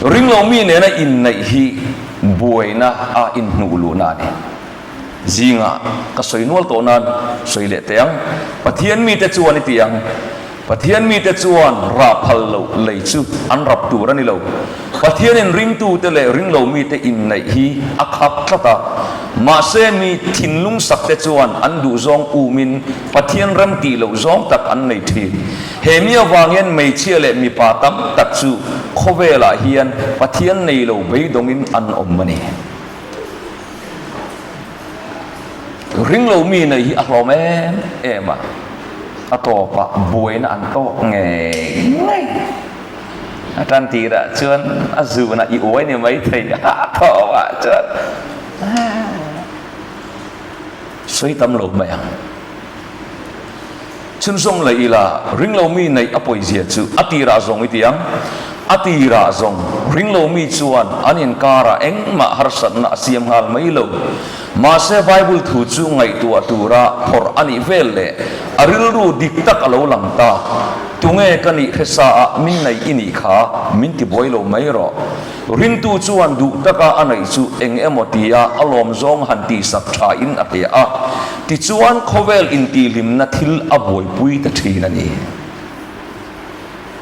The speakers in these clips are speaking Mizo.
Ringlo mi nena inneih hi buaina a inhnuh luhna a ni. Zingah ka sawi nual tawh nan sawi leh teh ang. Pathian mite chuan i ti ang. Pathian mite chuan rah phal loh lei chu an rap tur a ni lo. Pathianin ringtute leh ringlo mite inneih hi a khap tlat a. Mahse mi thinlung sakte chuan an duhzawng umin Pathian rem tih loh zawng tak an nei thin. He mi avang hian hmeichhia leh mipa tam tak chu khawvelah hian Pathian nei lo beidawngin an awm a ni. Ringlo mi neih hi a hlawm em em a, a tawpah buaina an tawk ngei ngei. A tan tirah chuan a zunah i uai ni mai thei a, a tawpah chuan sawi tam lo mai ang. Chhunzawm leh ila, ringlo mi neih a pawizia chu a tirah zawng i ti ang. A tirah zawng, ringlo mi chuan an inkarah engmah harsatna a siam nghal mai lo. Mahse Bible thu chu ngaihtuah tura phawrh a nih vel leh a rilru dik tak a lo lang ta. Tunge ka nih hresa ah min nei i nih kha min ti buai lo mai rawh. Ringtu chuan duh taka a neih chu eng emaw tia a lawm zawng han tihsak thain a hria a, tichuan khawvel intihhlimna thil a buaipui ta thin a ni.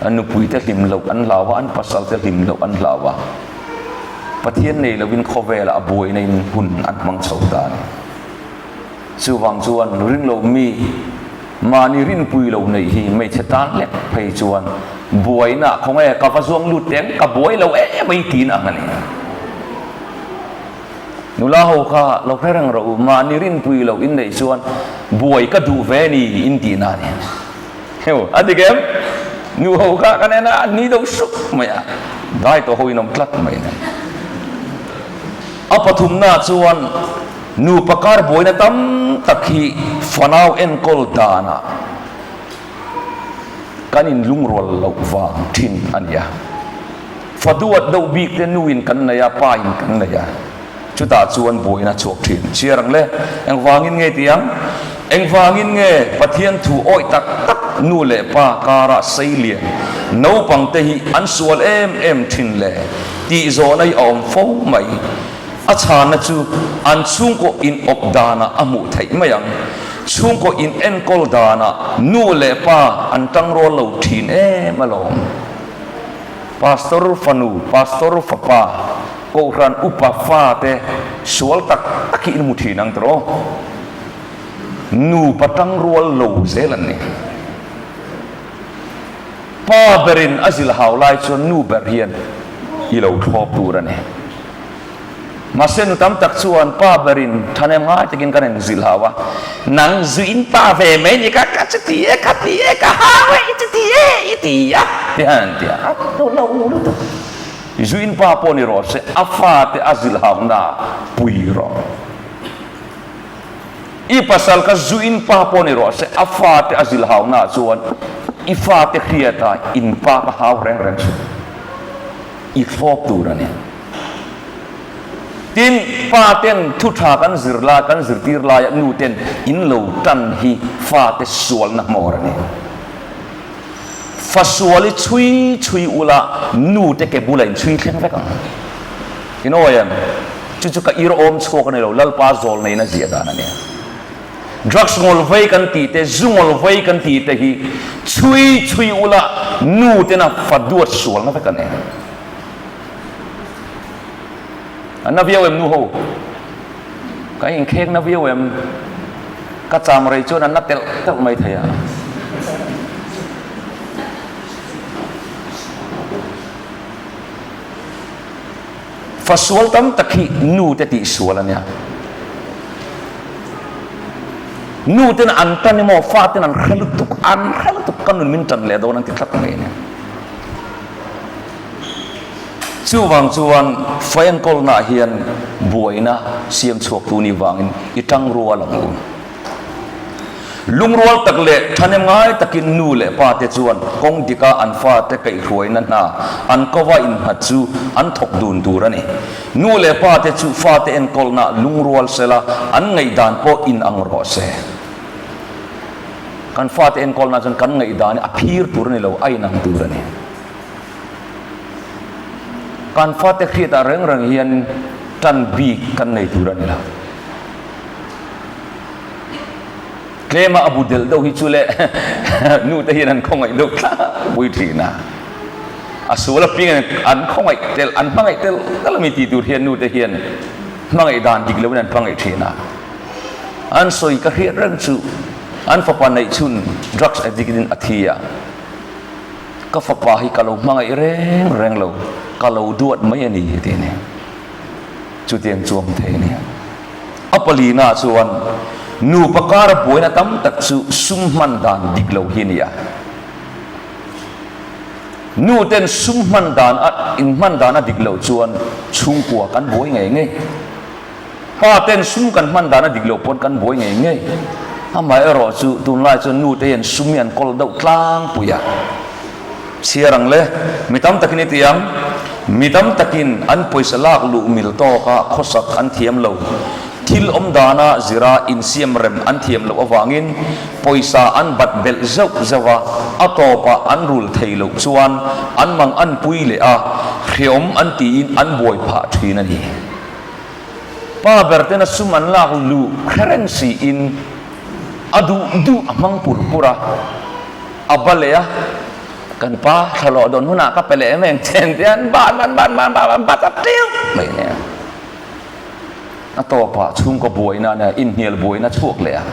An nupuite hlim loh an hlau a, an pasalte hlim loh an hlau a, Pathian nei lovin khawvelah a buaina in hun an hmang chho ta a ni. Chuvang chuan ringlo mi mahni rinpui lo neih hi hmeichhe tan lek phei chuan buaina khawnge ka va zuang lut teng ka buai lo em mai tiin ang a ni. Nula ho kha lo hre reng rawh u, mahni rinpui lo in neih chuan buai ka duh ve ni in tihna a ni. Heu, a dik em? Nu ho kha kan en a, an ni deuh suk mai a, dai tawh ho in awm tlat mai a ni. A pathumna chuan Nupa kar buaina tam tak hi fanau enkawl danah kan inlungrual loh vang thin a ni a. Fa duat deuh bik te nuin kan nei a, pa in kan nei a, chutah chuan buaina chhuak thin. Chhiar ang le, engvangin nge ti ang? Engvangin nge Pathian thu awih tak tak nu leh pa kara sei lian naupang te hi an sual em em thin le tih zawhna hi a awm fo mai. A chhana chu an chhungkaw inawp danah a hmuh theih mai ang. Chhungkaw inenkawl danah nu leh pa an tangrual lo thin em alawm. Pastor fanu, pastor fapa, kohhran upa fa te sual tak tak hi in hmu thin ang tiraw? Nupa tangrual lo zel an ni. Pa berin a zilhau lai chuan nu ber hian i lo thlawp tur a ni. Mahse nu tam tak chuan pa berin thahnem ngai takin kan inzilh hau a, Nang zuin pa ve mai ni ka, ka chuti e, ka ti e, ka hau e, i chuti e, i ti a, ti hian an ti a, a tu lo lutuk. Zuin pa pawh ni rawh se, a fate a zilh hauna pui rawh. I pasal kha zuin pa pawh ni rawh se, a fate a zilh hauna chuan i fate hriata in pa ka hau reng reng suh. I thlawp tur a ni. Tin, pa ten thu tha kan zir lai, kan zirtir laia nu ten in lo tan hi fate sualna hmawr a ni. Fa sual i chhui chhui ula nu te ke bula in chhui thleng vek ang. In awi em? Chu chu ka ir awm chhuak a ni lo, Lalpa zawl neiin a ziah dan a ni. Drugs ngawl vei kan tih te, zu ngawl vei kan tih te hi chhui chhui ula nu tena fa duat sualna vek a ni. A na viau em nu ho? Ka inkhek na viau em? Ka cham rei chuan a na telh telh mai thei a. Fa sual tam tak hi nu te tih sual a nia. Nu ten an tan emaw fa ten an hre lutuk, an hre lutuk ka nun min tan leh dawn an ti tlat mai a nia. Chuvang chuan fa enkawlnaah hian buaina siam chhuaktu ni vangin i tang rual ang u. Lungrual tak leh thahnem ngai takin nu leh pa te chuan kawng dika an fate kaihhruaina hna an kova innghat chu an thawk dun tur a ni. Nu leh pa te chu fate enkawlna lungrual sela an ngaihdan pawh inang rawh se. Kan fate enkawlna chuan kan ngaihdan hi a phir tur a ni lo, a inang tur a ni. Kan fate hriatah reng reng hian tan bik kan nei tur a ni lo. Tlema a bu delh deuh hi chu le nu te hian an khawngaih deuh tlangpui thin a. A sual apiangin an khawngaih tel, an hmangaih tel tel a mi tih tur hian nu te hian hmangaih dan dik loin an hmangaih thin a. An sawi ka hriat reng chu an fapa neih chhun drugs addict in a thi a. Ka fapa hi ka lo hmangaih reng reng lo, ka lo duat mai a ni tih a ni. Chutiang chu awm thei a ni. A palina chuan nupa kara buaina tam tak chu sum hman dan dik lo hi a ni a. Nu ten sum hman dan a inhman dan a dik loh chuan chhungkua kan buai ngei ngei. Pa ten sum kan hman dan a dik loh pawn kan buai ngei ngei. Amaherawh chu tunlai chuan nu te hian sum hi an kawl deuh tlangpui a. Chhiar ang le, mi tam takin i ti ang, mi tam takin an pawisa lak luh mil tawka khawsak an thiam lo. Thil awm dana zira insiam rem an thiam loh avangin pawisa an bat belh zeuh zeuh a, a tawpah an rul thei loh chuan an mang an pui leh a, hreawm an tiin an buai phah thin a ni. Pa ber tena sum an lak luh hre reng siin a duh duh a hmang pur pur a, a ba leh a, kan pa thlalawh dawn hunah ka pe leh em em chen te an ban ban ban ban ban ban bat a tiu mai nia. A tawpah chhungkaw buaina nia inhnial buaina chhuak leh a.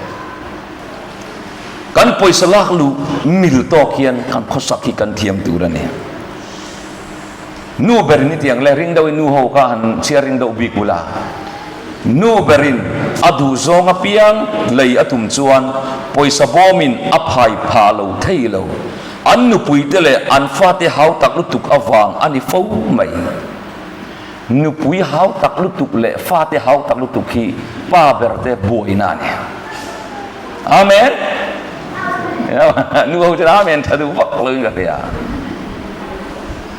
Kan pawisa lak luh mil tawk hian kan khawsak hi kan thiam tur a ni. Nu berin i tiang le ring deuhin nu ho kha han chhiar ring deuh bik ula. Nu berin a duh zawng apiang lei a tum chuan pawisa bawmin a phai phah lo thei lo. An nupuite leh an fate hau tak lutuk avang a ni fo mai. Nupui hau tak lutuk leh fate hau tak lutuk hi pa ber te buaina a ni. Amen! Nu ho chuan Amen tha duh vak loin ka hria.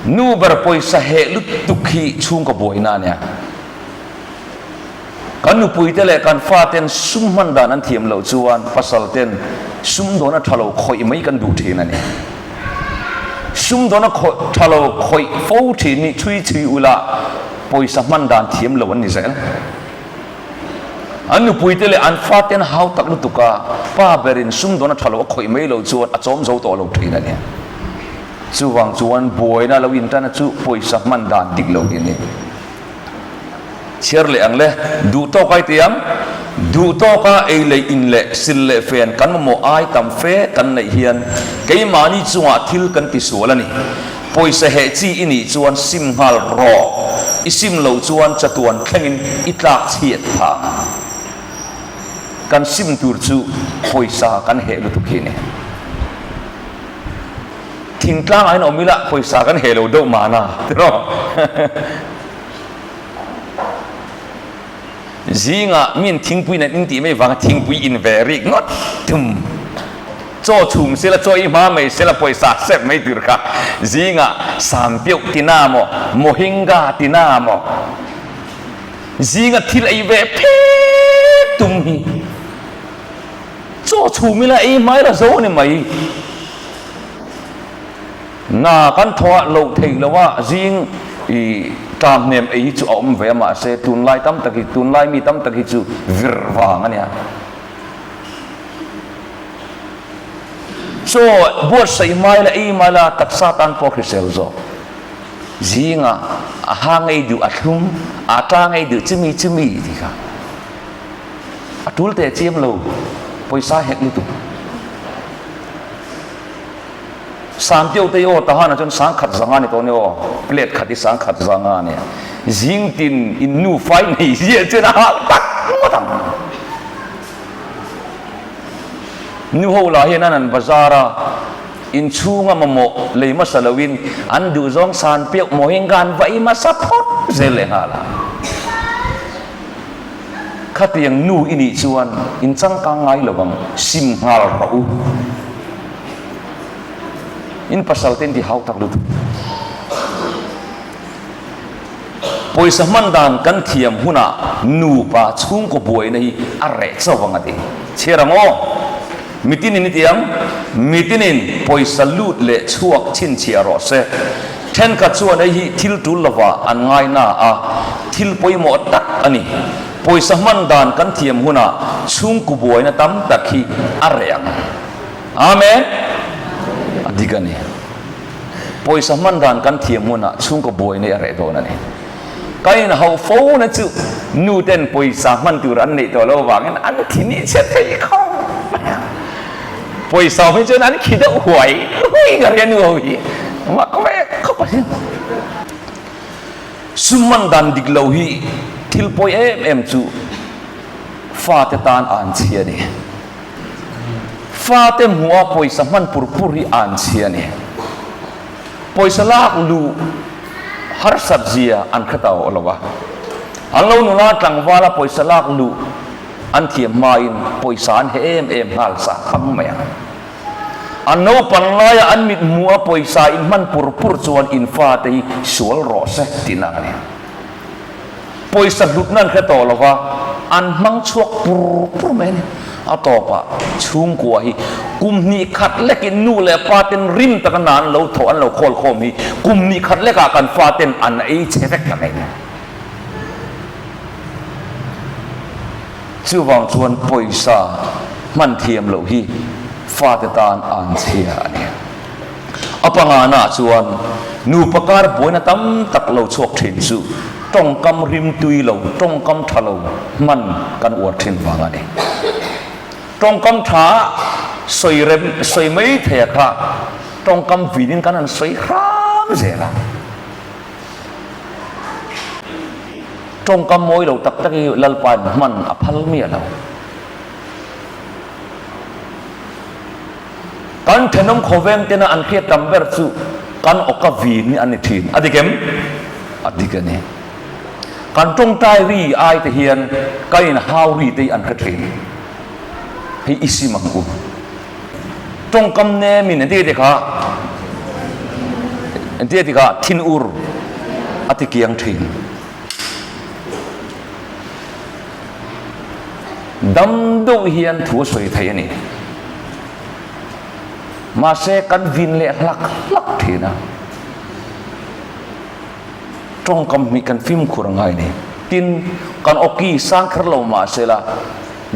Nu ber pawisa heh lutuk hi chhungkaw buaina a nia. Kan nupuite leh kan faten sum hman dan an thiam loh chuan pasalten sumdawn a tha lo khawih mai kan duh thin a ni. Sumdawn a tha lo khawih fo thin hi chhui chhui ula pawisa hman dan thiam lo an ni zel. An nupuite leh an faten hau tak lutuk a pa berin sumdawn a tha lo a khawih mai loh chuan a chawm zo tawh lo thin a ni. Chuvang chuan buaina lo intan chu pawisa hman dan dik lo hi a ni. Chhiar leh ang le, duh tawk ai ti ang. Duh tawka ei leh in leh sil leh fen kan mamawh ai tam fe kan neih hian keimahni chungah thil kan ti sual a ni. Pawisa heh chi i nih chuan sim nghal rawh, i sim loh chuan chatuan thlengin i tlak chhiat phah. Kan sim tur chu pawisa kan heh lutuk hi a ni. Thingtlang ah hian awm ila pawisa kan heh lo deuh mahna tiraw. Zingah min thingpui nen in tih mai vanga thingpui in ve rik ngawt thum. Chaw chhum sela chaw i hma mai sela pawisa sep mai tur kha zingah sam piauh ti na maw mohinga ti na maw zinga thil ei ve phet tum hi chaw chhum ila ei hmai la zo ni mai. Na kan thawh loh theih lo a, zing i tlang hnem ei hi chu a awm ve a, mahse tunlai tam tak hi, tunlai mi tam tak hi chu vir vang a nia. Chaw buatsaih hmai la, ei hmai la, taksa tan pawh hrisel zawk. Zinga a hang ei duh a thlum, a tlang ei duh chumi chumi tih kha. A tul teh chiam lo, pawisa hek lutuk. Sangteu te hi aw Tahana chuan sangkhat zanga ni tawh ni aw, plate khat hi sangkhat zanga a nia. Zing tin in nu fai nei ziah chuan a hal tak ngawt ang. Nu ho lah hian an an bazar a, inchhunga mamawh lei hmasa loin an duhzawng san piauh maw hi ngan va i hmasa phawt zel leh nghal a. Khatiang nu i nih chuan in changkang ngai lo ang, sim nghal rawh u. In pasal te in ti hau tak lutuk. Pawisa hman dan kan thiam hunah nupa chhungkaw buaina hi a reh chauh ang a ti. Chhiar ang aw. Mitinin i ti ang, mitinin pawisa lut leh chhuak chhinchhiah rawh se. Thenkhat chuan hei hi thil tul lovah an ngai na a, thil pawimawh tak a ni. Pawisa hman dan kan thiam hunah chhungkaw buaina tam tak hi a reh ang. Amen! A dik a ni. Pawisa hman dan kan thiam hunah chhungkaw buaina hi a reh dawn a ni. Ka inhauh fo na chu nu ten pawisa hman tur an neih tawh lo vangin an thi ni chhe thei khawp mai a. Pawisa awm hi chuan an khi deuh huai huai ka ria nu ho hi mak ve khawp a sin. Sum hman dan dik lo hi thil pawi em em chu fate tan a an chhia a ni. Fate hmuha pawisa hman pur pur hi a an chhia a ni. Pawisa lak luh harsat zia an hre ta awh lo a. An lo nula tlangval a pawisa lak luh an thiam hmain pawisa an he em em nghal sa khang mai a. An naupan laia an mit hmuh a pawisa in hman pur pur chuan in fate hi sual rawh se tihna a ni. Pawisa hlutna an hre tawh lo va, an hmang chhuak pur pur mai a ni. A tawpah chhungkua hi kum hnih khat lekin nu leh pa ten rim taka na an lo thawh an lo khawl khawm hi kum hnih khat lekah kan fa ten an ei che vek ta mai a ni. Chuvang chuan pawisa hman thiam loh hi fate tan an chhia a ni. A pangana chuan nupa kar buaina tam tak lo chhuak thin chu tawngkam rimtui lo, tawngkam tha lo hman kan uar thin vang a ni. Tawngkam tha sawi rem, sawi mai thei a kha tawngkam vinin kan han sawi hram zel a. Tawngkam mawi lo tak tak hi Lalpain hman a phal miah lo. Kan thenawm khawveng tena an hriat tam ber chu kan awka vin hi an ni thin. A dik em? A dik a ni. Kan tawngtai ri ai te hian kan inhau ri te hi an hre thin. Hei i sim ang u. Tawngkam nemin engtin nge ti kha? Engtin nge ti kha? Thinur a ti kiang thin. Dam deuh hian thu a sawi thei a ni. Mahse kan vin leh hlak hlak thin a. Tawngkam hnih kan fimkhur a ngai a ni. Tin, kan awki sang kher lo mahse la,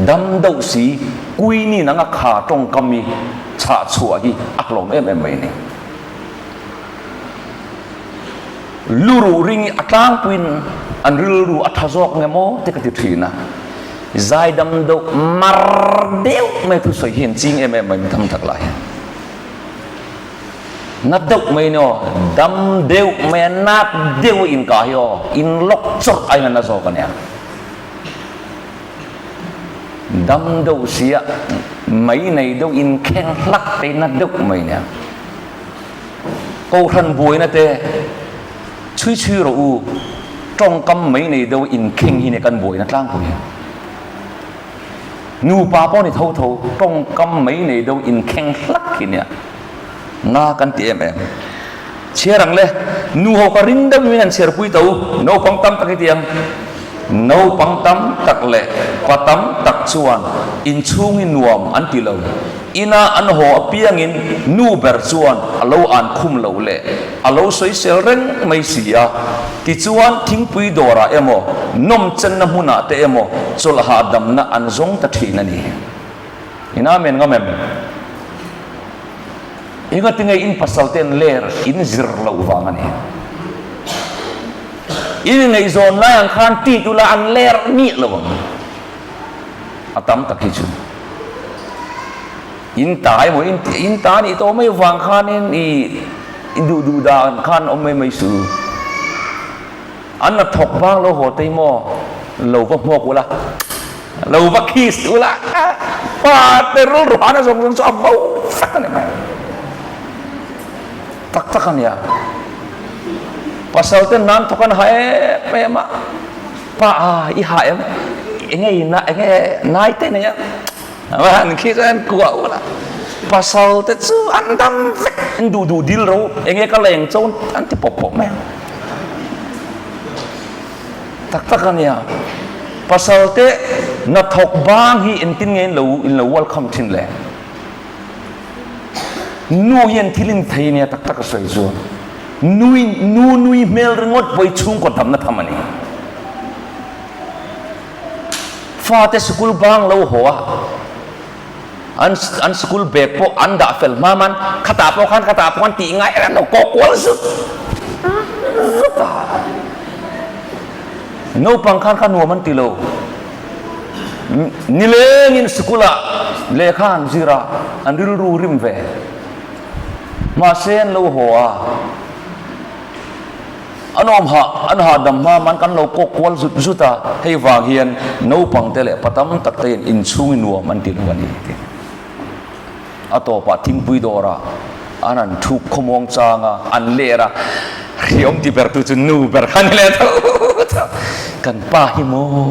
dam deuh si Queen-i nanga kha tawngkam hi chhah chhuah hi a hlawm em em mai a ni. Luruh ring hi a tlangpuiin an rilru a tha zawk nge maw te ka ti thin a, zaidam deuh mar deuh mai thusawi hi an ching em em mai mi tam tak lai hian. Na deuh mai ni aw, dam deuh mai a nat deuh a inkah hi aw, in lawk chawrh aiin a na zawk a nia. Dam deuh sia mai nei deuh inkheng hlak te na deuh mai nia. Kohhran buaina te chhui chhui rawh u, tawngkam mai nei deuh inkheng hi nia kan buaina tlangpui hi. Nupa pawh ni tho tho tawngkam mai nei deuh inkheng hlak hi nia na kan ti em em. Chhiar ang le, nu ho kha ring deuh in an chhiarpui to u, naupang tam tak hi ti ang. Naupang tam tak leh pa tam tak chuan inchhung hi nuam an ti lo. Ina an haw apiangin nu ber chuan a lo an khum loh leh a lo sawisel reng mai si a. Tichuan thingpui dawrah emaw, nawmchenna hmunah te emaw chawlh hahdamna an zawng ta thin a ni. In Amen ngam em? Engatinge in pasal ten ler in zir loh vang a ni. In ingaihzawn lai ang khan ti tula an ler miah lo ang. A tam tak hi chu in ta emaw in in ta nih tawh mai vang khanin i duh duh dan khan awm mai mai su. An la thawk vang lo haw tei maw lo va hmuak ula lo va kiss ula pa te rilru hana zawng zawng chu a bo vek a ni mai. Tak tak a nia. Pasal ten nan thawk an ha em em a, pa a i ha em? Enge i na enge nai te nei a? An khi chuan an kuah ula. Pasal te chu an dam vek, an duh duh dil ro, enge ka leng chawn an ti pawp pawp mai ang. Tak tak a nia. Pasal te hnathawk bang hi engtin nge in lo in lo welcome thin le? Nu hian thil in thei nia tak tak a sawi chuan. Nui, nu nui hmel ringawt pawh hi chhungkaw damna tham a ni. Fate sikul bang lo haw a, an an sikul bag pawh an dah fel hma man, khatah pawh khan khatah pawh khan tih ngai an lo kawk kual zut zut a. Naupang khan kha nuam an ti lo. Nilengin sikulah lehkha an zir a, an rilru rim ve. Mahse an lo haw a, an awm hah, an hahdam hma man kan lo kawk kual zut zut a, hei vang hian naupang te leh pa tam tak te hian inchhung i nuam an ti lo a ni ti. A tawpah thingpui dawrah an han thuk khawmuang chang a, an ler a, hriawm ti ber tu chu nu ber kha ni leh tho tho, kan pa hi maw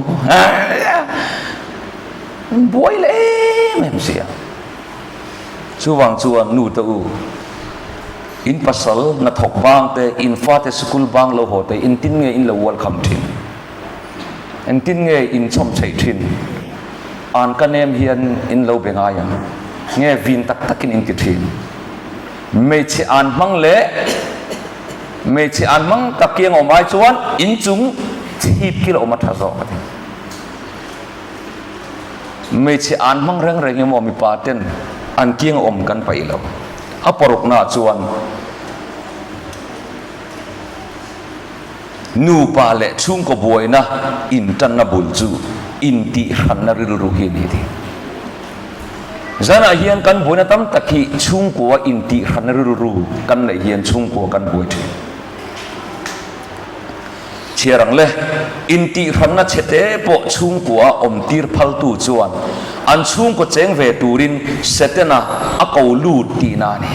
an buai leh em em si a. Chuvang chuan nu te u, in pasal hnathawk bang te, in fate sikul bang lo haw te engtin nge in lo welcome thin? Engtin nge in chhawm chheih thin? An ka nem hian in lo be ngai ang nge vin tak takin in ti thin? Hmeichhe an hmang leh hmeichhe an hmang tak kiang awm ai chuan inchung chhip kil a awm a tha zawk a ti. Hmeichhe an hmang reng reng emaw mipa ten an kiang awm kan paih lo. A parukna chuan nupa leh chhungkaw buaina intanna bul chu intihhranna rilru hi a ni tih. Zanah hian kan buaina tam tak hi chhungkua intihhranna rilru kan neih hian chhungkua kan buai thin. Chhiar ang le, intihhranna chhete pawh chhungkua awm tir phaltu chuan an chhungkaw cheng ve turin Setana a ko lut tihna a ni.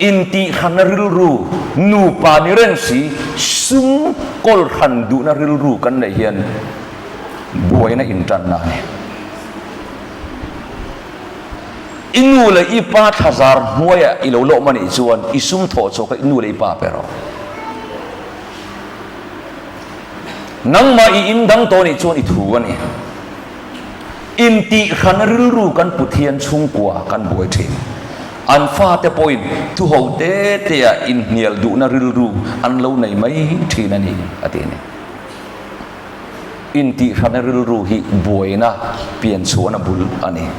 Intihhranna rilru, nupa ni reng si, sum kawlhran duhna rilru kan neih hian buaina intanna a ni. I nu leh i pa thlazar hnuaiah i lo lawm a nih chuan i sum thawh chhuah kha i nu leh i pa pe rawh. Nangmah i in dang tawh nih chuan i thu a ni. Intihhran rilru kan put hian chhungkua kan buai thin. An fate pawhin thuho te tea inhnial duhna rilru an lo nei mai thin a ni, a ti a ni. Intihhrana rilru hi buaina pian chhuahna bul a ni.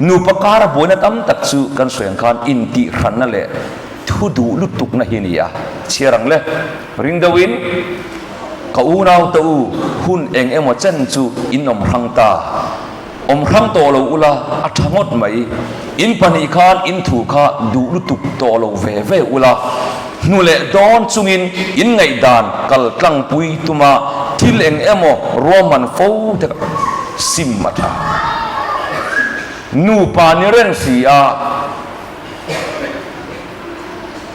Nupa kara buaina tam tak chu kan sawi ang khan intihhranna leh thu duh lutukna hi a ni a. Chhiar ang le, ring deuhin ka unau te u, hun eng emaw chen chu in awm hrang ta. Awm hrang tawh lo ula a tha ngawt mai. In pahnih khan in thu kha duh lutuk tawh lo ve ve ula, hnu leh dawn chungin in ngaihdan kal tlangpui tuma thil eng emaw ruahman fo te kha sim a tha. Nupa ni reng si a,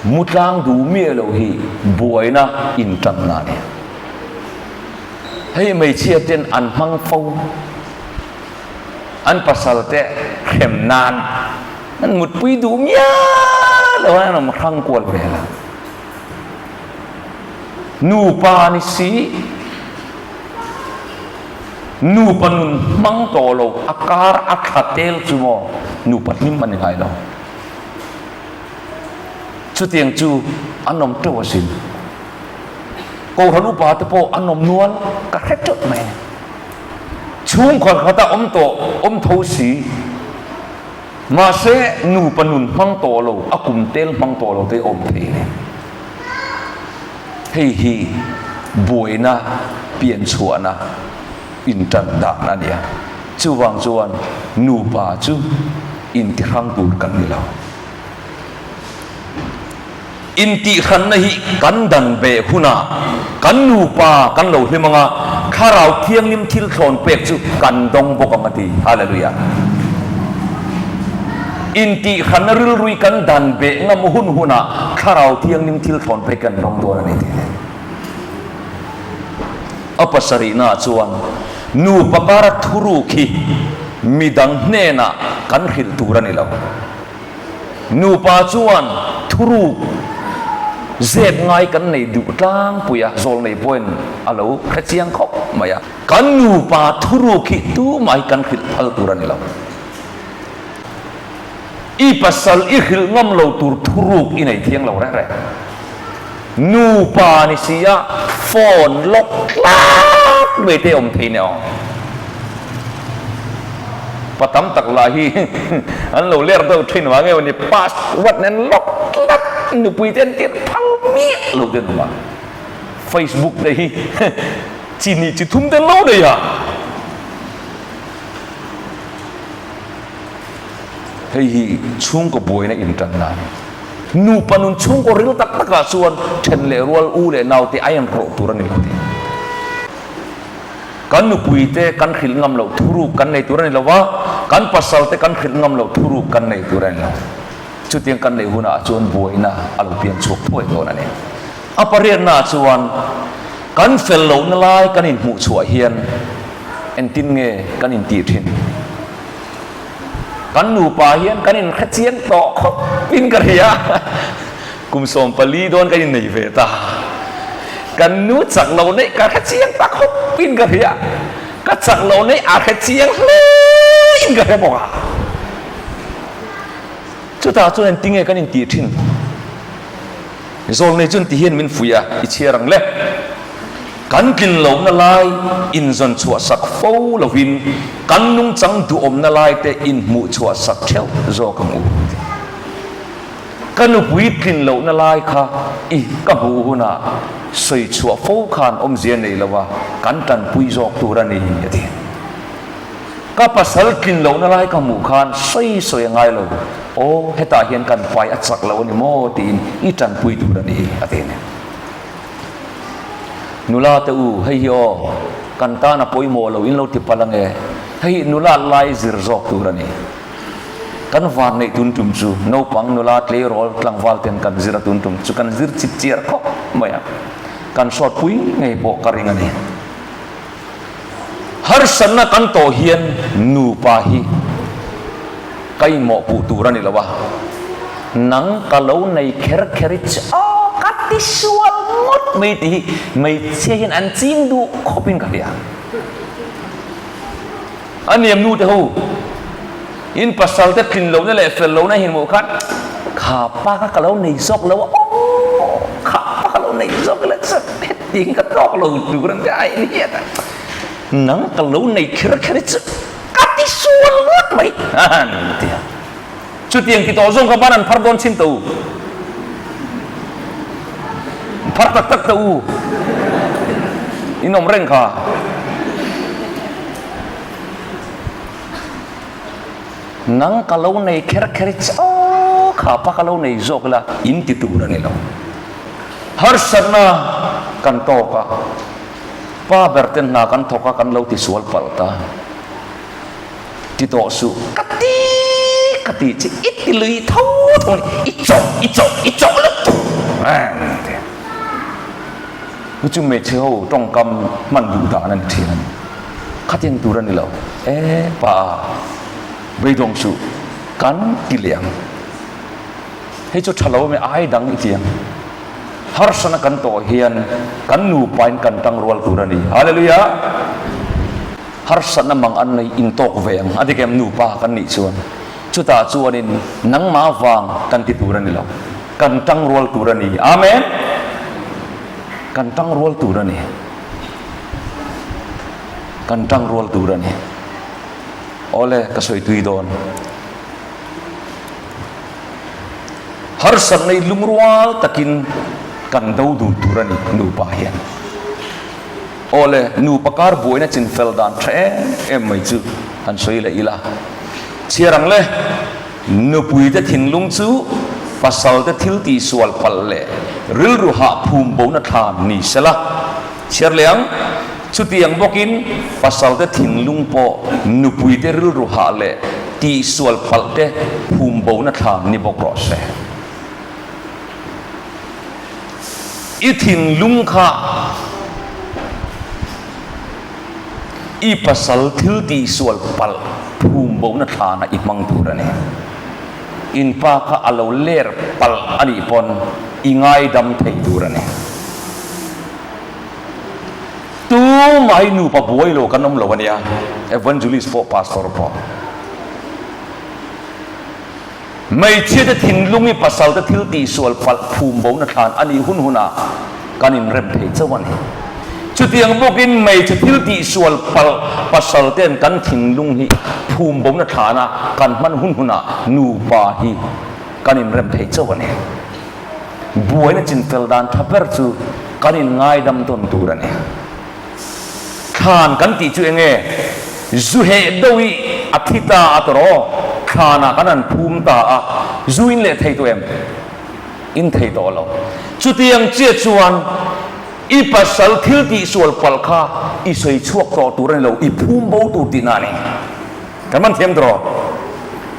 mu tlang duh miah lo hi buaina intanna a ni. Hei hmeichhia ten an hmang fo, an pasal te hrem nan an mutpui duh miah lo a, an awm hrang kual vel a. Nupa ni si, nupa nun hmang tawh lo, a kar a thla tel chu maw nupa hlim a ni ngai lo. Chutiang chu an awm teuh asin. Kohhran upa te pawh an awm nual ka hre teuh mai a ni. Chhungkhaw khata awm tawh awm tho si, mahse nupa nun hmang tawh lo, a kum tel hmang tawh lo te awm thei a ni. Hei hi buaina pian chhuahna intan dan a ni a, chuvang chuan nupa chu intihrang tur kan ni lo. Intihhranna hi kan dan ve hunah kan nupa kan lo hlim anga, Thlarau Thianghlim thil thlawn pek chu kan dawng bawk ang a ti. Hallelujah. Intihhranna rilrui kan dan beh ngam hun hunah Thlarau Thianghlim thil thlawn pek kan dawng dawn a ni tih nen. A pasarihnaah chuan nupa kara thuruk hi midang hnenah kan hrilh tur a ni lo. Nupa chuan thuruk zep ngai kan nei duh tlangpui a, zawlnei pawhin a lo hre chiang khawp mai a. Kan nupa thuruk hi tumah hi kan hrilh phal tur a ni lo. I pasal i hrilh ngam lo tur thuruk i nei thiang lo reng reng. Nupa ni si a phone lawk tlak mai te awm thei nia aw. Pa tam tak lah hi an lo ler deuh thin vang emaw ni password nen lawk tlat nupui te an tirh phal miah lo te an awm a. Facebook te hi chi hnih chi thum te an lo nei a. Hei hi chhungkaw buaina intanna a ni. Nupa nun chhungkaw ril tak takah chuan then leh rual u leh naute a inrawh tur a ni lo tih. Kan nupuite kan hrilh ngam loh thuruk kan nei tur a ni lo va, kan pasalte kan hrilh ngam loh thuruk kan nei tur a ni lo. Chutiang kan neih hunah chuan buaina a lo pian chhuak thuai dawn a ni. A pariatnaah chuan kan fel lohna lai kan inhmuh chhuah hian engtin nge kan intih thin? Kan nupa hian kan inhre chiang tawh khawp in ka hria. Kum 14 dawn kan innei ve ta. Kan nu chak lo neih ka hre chiang ta khawp in ka hria. Ka chak lo neih a hre chiang hle in ka hre bawk a. Chutah chuan engtinge kan intih thin? Zawlnei chuan ti hian min fuih a, i chhiar ang le. Kan tlin lohna lai inzawn chhuah sak fo lovin kan nungchang duhawmna lai te inhmuh chhuah sak theuh zawk ang u. Ka nupui tlin lohna lai kha i ka hmuh hunah sawi chhuah fo khan awmzia nei lo a, kan tanpui zawk tur a ni, a ti. Ka pasal tlin lohna lai ka hmuh khan sawi sawi a ngai lo, aw hetah hian kan pai a chak lo a ni maw tiin i tanpui tur a ni a ti a ni. Nula te u, hei hi aw, kan tan a pawimawh lo in lo ti palh ange, hei hi nula lai zir zawk tur a ni. Kan van neih tun tum chu naupang nula tleirawl tlangval ten kan zir a tun tum chu kan zir chip chiar khawp mai a, kan hrawtpui ngei pawh ka ring a ni. Harsatna kan tawh hian nupa hi ka inmawhpuh tur a ni lo a, nang ka lo nei kher kher i chu aw ka ti sual ngawt mai tih hi hmeichhia hian an ching duh khawpin ka hria. A niam nu te ho in pasal te tlin lohna leh fel lohna hin hmuh khan kha pa kha ka lo nei zawk lo a aw kha pa ka lo nei zawk la chu hetiang hi ka tawk lo tur an ti a in hiat a nang ka lo nei kher kher hi chu ka ti sual ngawt mai an ti a chutiang ti tawh zawng kha ban an phar dawn chhin tawh u phar tak tak tawh u in awm reng kha. Nang ka lo nei kher kher i aw kha pa ka lo nei zawk ila in ti tur a ni lo. Harsatna kan tawk a, pa ber te hna kan thawk a kan lo ti sual palh ta. Ti tawh suh ka ti ka ti chi i ti lui tho tho a ni, i chawh i chawh i chawh lutuk reng ti. Chu chu hmeichhe ho tawngkam hman duh dan a ni thin a ni. Khatiang tur a ni lo. E pa, beidawng suh, kan ti leh ang. Hei chu tha lo emaw ai dang i ti ang. Harsana kan tawh hian kan nupain kan tang rual tur a ni. Hallelujah! Harsatna mang an nei intawk ve ang. A dik em nupa kan nih chuan. Chutah chuanin nangmah vang kan ti tur a ni lo. Kan tang rual tur a ni. Amen! Kan tang rual tur a ni. Kan tang rual tur a ni. Awle, ka sawi tui dawn. Harsatna i lungrual takin kan do dun tur a ni nupa hian. Awle, nupa kar buaina chinfel dan tha em em mai chu han sawi leh ila. Chhiar ang le. Nupuite thinlung chu pasalte thil tihsual palh leh rilru hah phum bona thlan ni sela. Chhiar leh ang, chutiang bawkin pasalte thinlung pawh nupuite rilru hah leh tihsual palhte phum bona thlan ni bawk rawh se. I thinlung kha I pasal thil tihsual palh phum bohna thlanah i hmang tur a ni. In pa kha a lo ler palh a nih pawn i ngaidam thei tur a ni. Tumah hi nupa buai lo kan awm lo a nia, Evangelist pawh Pastor pawh. Hmeichhiate thinlung hi pasalte thil tihsual palh phum bona thlan a nih hun hunah kan inrem thei chauh a ni. Chutiang bawkin hmeichhe thil tihsual palh pasalte'n kan thinlung hi phum bona thlana kan hman hun hunah nupa hi kan inrem thei chauh a ni. Buaina chinfel dan tha ber chu kan inngaidam tawn tur a ni. Thlan kan tih chu enge? Zu heh deuh i a thi ta a tawraw? Thlanah kan han phum ta a, zu in leh thei tawh em? In thei tawh lo. Chutiang chiah chuan i pasal thil tihsual palh kha i sawi chhuak tawh tur a ni lo, i phum bo tur tihna a ni. Kan man thiam tawh.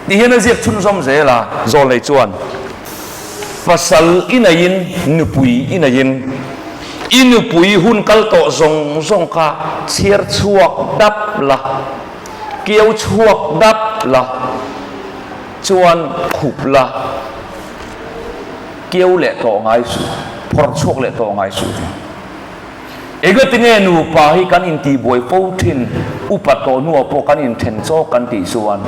Ti hian a ziak chhunzawm zel a, Zawlnei chuan pasal i neiin nupui i neiin i nupui hun kal tawh zawng zawng kha chhiar chhuak dap la, keu chhuak dap la, chuan khup la, keu leh tawh ngai suh, phawrh chhuak leh tawh ngai suh. Engatinge nupa hi kan intihbuai fo thin, upa tawh hnuah pawh kan inthen chawk kan tih chuan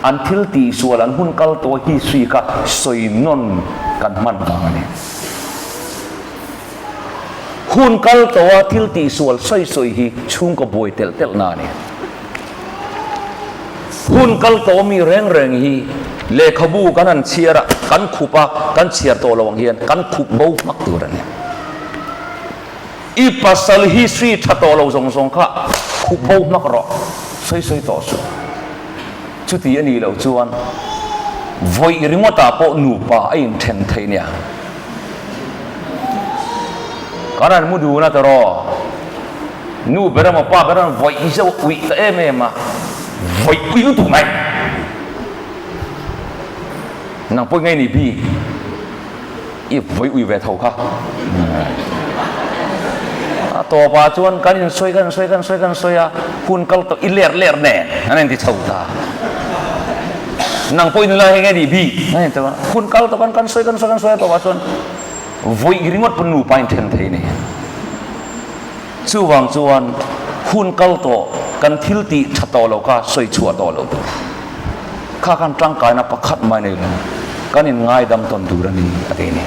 an thil tihsual an hun kal tawh history kha sawi nawn kan hman vang a ni. Hun kal tawha thil tihsual sawi sawi hi chhungkaw buai telh telhna a ni. Hun kal tawh mi reng reng hi lehkhabu kan han chhiar a, kan khup a, kan chhiar tawh lo ang hian kan khup bo hmak tur a ni. I pasal history tha tawh lo zawng zawng kha khup bo hmak rawh, sawi sawi tawh suh. Chuti a nih loh chuan vawi ringawtah pawh nupa a inthen thei nia. Kan han mu dun a tawraw. Nu ber emaw pa ber an vawih zeuh uih ta em em a, vawih ui lutuk mai. Nang pawh i ngei ni bik, i vawih ui ve tho kha. A tawpah chuan kan insawi kan insawi kan insawi kan insawi a, hun kal tawh i ler ler nen an inti chho ta. Nang pawh i nula hi ngei ni bik, an inti chho a, hun kal tawh kan kan sawi kan sawi kan sawi a tawpah chuan vawih ringawt pawn nupa inthen thei a ni. Chuvang chuan hun kal tawh kan thil tih tha tawh lo kha sawi chhuah tawh lo tur. Kha khan tangkaina pakhat mai nei lo kan inngaidam tawn tur a ni a ti a ni.